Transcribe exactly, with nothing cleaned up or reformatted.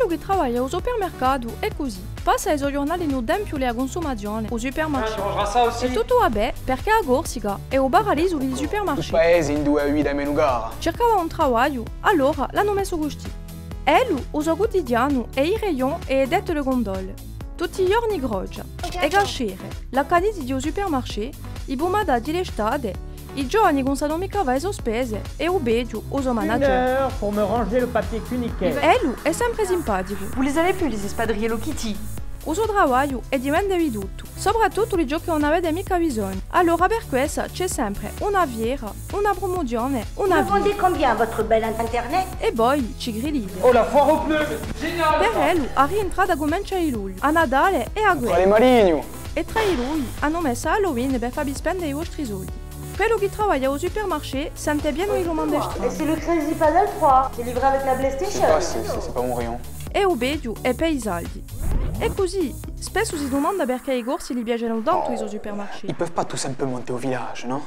Quellu chì travaglia à u supermercatu hè cusì. Passa i so ghjurnali in u tempiu di a cunsumazione, u supermarché. È tuttu và bè, perchè a Corsica hè u paradisu di i supermarchés. U paese induve a vita hè menu cara. Circava un travagliu, allora l'anu messu custì. Ellu, u so cutidianu hè i rayons è e têtes de gondole. Tutti i ghjorni i crocia, e casciere, l'accaniti di u supermarché, i pumatati d'estate, i giovani chì ùn sanu micca fà e so spese, è u vechju, u so manager. Une heure pour me ranger le papier cuniquet. Ellu hè sempre simpaticu. Vous les avez vus, les espadrilles Hello Kitty ? U so travagliu hè di vende di tuttu, soprattuttu di ciò chì ùn avete micca bisognu. Allora per quessa ci hè sempre una fiera, una prumuzione, una... Vous le vendez combien, votre bel internet ? È voi ci cridite. Oh, la foire aux pneus, mais c'est génial, ça ! Per ellu, a rientrata cumencia di lugliu, à Natale è à... Quale malignu ! È trà di voi anu messu Halloween per fà vi spende i vostri soldi. Quellu chì travaglia à u supermarché sente pienu di dumande strane. Et c'est le Crazy Paddle trois, c'est livré avec la PlayStation. Je sais pas si, si c'est pas mon rayon. È u vechju hè pè i saldi. È cusì, spessu si dumanda perchè i Corsi li piacenu tantu i so supermarchés. Ils peuvent pas tout simplement monter au village, non ?